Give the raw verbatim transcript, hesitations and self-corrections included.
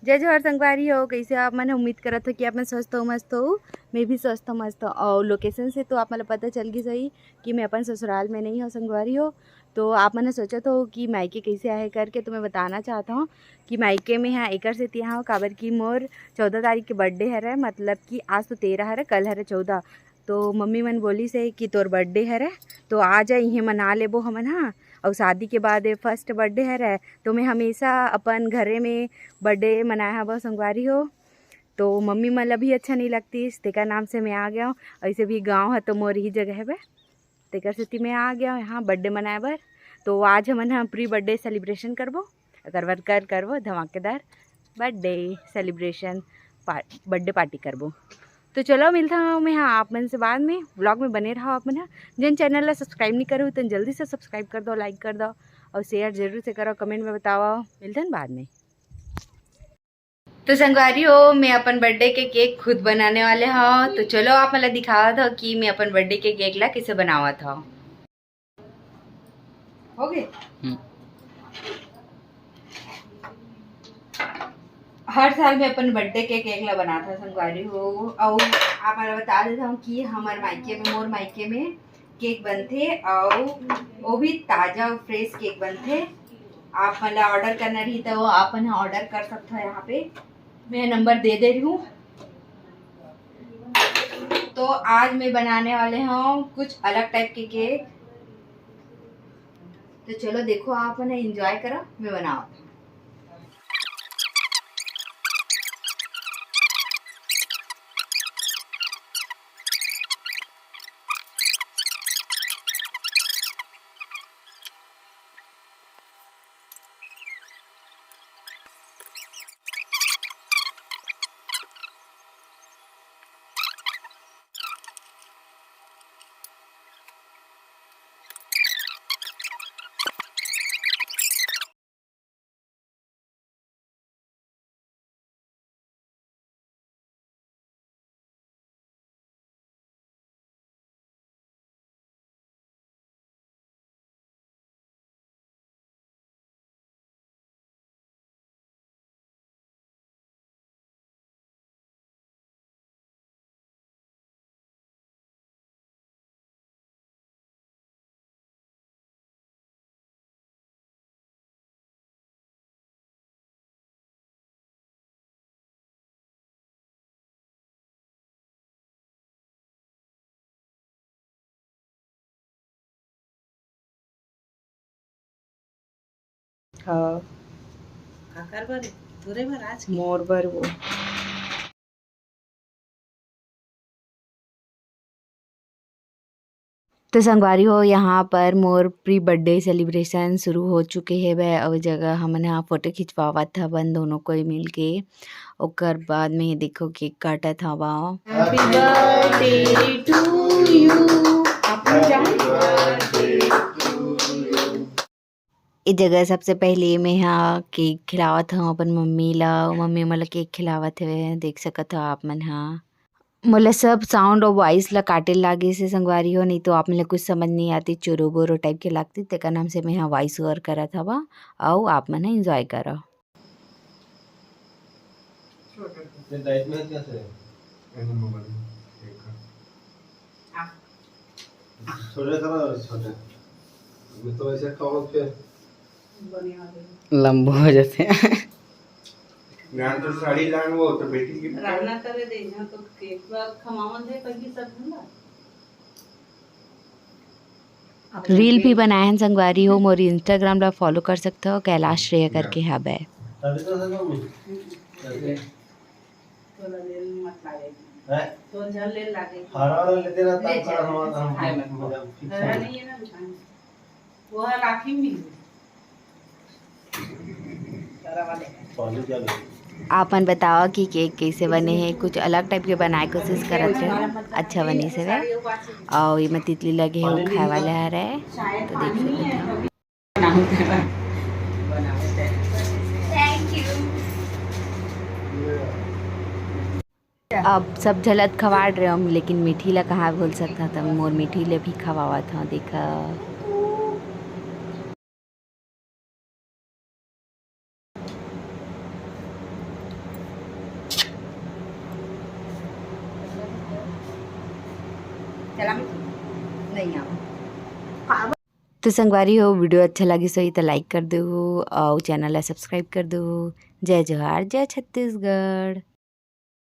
जय जोहार संगवारी हो, कइसे आप मन? उम्मीद करत हो कि आप मन स्वस्थ हो, मस्त हो। मैं भी स्वस्थ हो, मस्त हो। अउ location से तो आप मन ल पता चल गिस होही कि मैं अपन ससुराल में नहीं हो संगवारी हो। तो आप मन ह सोचत हो कि मायके कइसे आहे करके, तो मैं बताना चाहत हव कि मायके में हा एकर सेती हव, काबर कि मोर चौदह तारीख के birthday हरे, मतलब कि आज तो तेरह हरे, कल हरे चौदह। तो मम्मी मन बोलिस हे कि तोर birthday हरे, तो आ जा, इहें मना लेबो हमन हा। अउ शादी के बाद ये first birthday हरे, तो मैं हमेशा अपन घरे में birthday मनाए हवं संगवारी हो। तो मम्मी मन ला भी अच्छा नहीं लगतिस, तेकर नाम से मैं आ गेंव। अइसे भी गाँव ह तो मोर ही जगह हवे, तेकर सेती मैं आ गेंव यहाँ birthday मनाए बर। तो आज हमन ह pre birthday celebration करबो, ओकर बाद कल करबो धमाकेदार birthday celebration, पा-, birthday party करबो। तो चलो, मिलत हव मैं हा आप मन से बाद में। Vlog में बने रहो आप मन हा। जेन channel ला subscribe नहीं करे हो, तेन जल्दी से subscribe कर दो, like कर दो अउ share जरूर से करो, comment में बताओ। मिलत हन बाद में। तो संगवारी हो, मैं अपन birthday के cake खुद बनाने वाले हव। तो चलो, आप मन ला दिखावत हव कि मैं अपन birthday के cake ला कइसे बनावत हव। हो गे? हम्म। हर साल मैं अपन birthday के cake ला बनात हव संगवारी हो। अउ आप मन ला बता देत हव कि हमर मायके में, मोर मायके में cake बनथे, अउ वो भी ताजा अउ fresh cake बनथे। आप मन ला order करना रही, तो आप मन ह order कर सकत हो यहाँ पे, मैं number दे दे रही हूँ। तो आज मैं बनाने वाले हूँ कुछ अलग type के cake। तो चलो देखो, आप मन enjoy करो, मैं बनावत हूँ। हाँ। काकर बर? तोरे बर आज के? मोर बर वो। तो संगवारी हो, यहाँ पर मोर pre birthday celebration शुरू हो चुके हेवय, अउ जगह हमन ह फोटो खिंचवावत हवन दोनों कोई मिलके। ओकर बाद में ये देखो, cake काटत हवा। Happy birthday to you। अपन जान। ए जगह सबसे पहले मैं हा cake खिलावत हव अपन मम्मी ला। मम्मी मोला cake खिलावत हवे, देख सकत हव आप मन हा। मोला सब sound और voice ला काटे लागे से संगवारी हो, नहीं तो आप मन ला कुछ समझ नहीं आती, चोरो बोरो type के लागती, तेकर नाम से मैं हा voice over करत हवा। अउ आप मन हा enjoy करो। ये diet में कैसे है? ऐसे मोबाइल में देखा। छोटे करो और छोटे। मैं तो ऐसे खाऊं फिर। लंबा हो जाते हैं। मैं तो साड़ी लान वो तो बेटी की रहना करे दे, यहाँ तो केक ला खमावन दे, पहली सब ना। Reel भी बनाए हन संगवारी हो, मोर Instagram ला follow कर सकते हो, कैलाश श्रेय करके हवे। तभी तो सर मम्मी। तोला लेल मत लागे। हैं? तोर झन लेल लागे। हरा वाला लेते रहता ले है, जा। हम, हम, खाए मत। हम, हम, हरा नहीं है ना, बिछाने। वो है राखी में। हरा वाले। पहले क्या ले? आप मन बताओ कि cake कैसे बने हे, कुछ अलग type के बनाए कोशिश करत हे, अच्छा बने से वे। और ये में तितली लगे हे, वो खाए वाला हरे, तो देख सकते हो। Thank you। अब सब झलत खवाड़ रहे हम, लेकिन मीठी ला कहाँ भूल सकता था, मोर मीठी ले भी खवावत हव, देखा। चला, नहीं आवा। तो संगवारी हो, वीडियो अच्छा लगिस होही त लाइक कर देहू अउ चैनल ला सब्सक्राइब कर देहू। जय जोहार, जय छत्तीसगढ़।